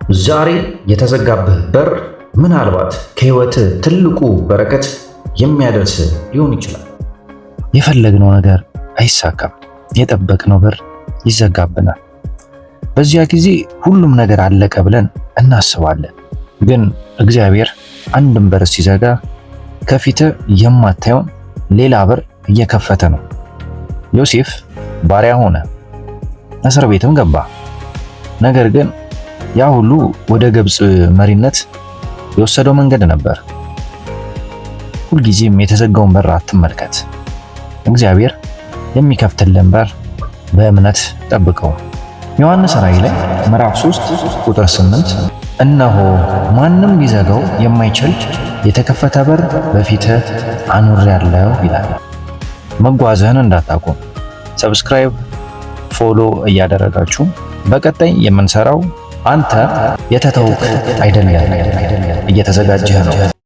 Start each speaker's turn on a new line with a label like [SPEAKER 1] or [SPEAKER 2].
[SPEAKER 1] ዛሬ የተዘጋብህ በር ምናልባት ከህይወት ትልቁ በረከት የሚያደርስ ሊሆን ይችላል።
[SPEAKER 2] የፈለግነው ነገር አይሳካም። የጠበቅነው በር ይዘጋብናል። በዚያ ጊዜ ሁሉም ነገር አለቀ ብለን እናስባለን። ግን እግዚአብሔር አንድን በር ሲዘጋ ከፊት የማታየውን ሌላ በር እየከፈተ ነው። ዮሴፍ ባሪያ ሆነ፣ እስር ቤትም ገባ። ነገር ግን ያ ሁሉ ወደ ግብፅ መሪነት የወሰደው መንገድ ነበር። ሁልጊዜም የተዘጋውን በር አትመልከት። እግዚአብሔር የሚከፍትልን በር በእምነት ጠብቀው። ዮሐንስ ራእይ ላይ ምዕራፍ 3 ቁጥር 8 እነሆ ማንም ሊዘጋው የማይችል የተከፈተ በር በፊትህ አኑሬአለሁ ይላል። መጓዝህን እንዳታቆም subscribe፣ follow እያደረጋችሁ በቀጣይ የምንሰራው አንተ የተተውክ አይደለም፣ እየተዘጋጀህ ነው።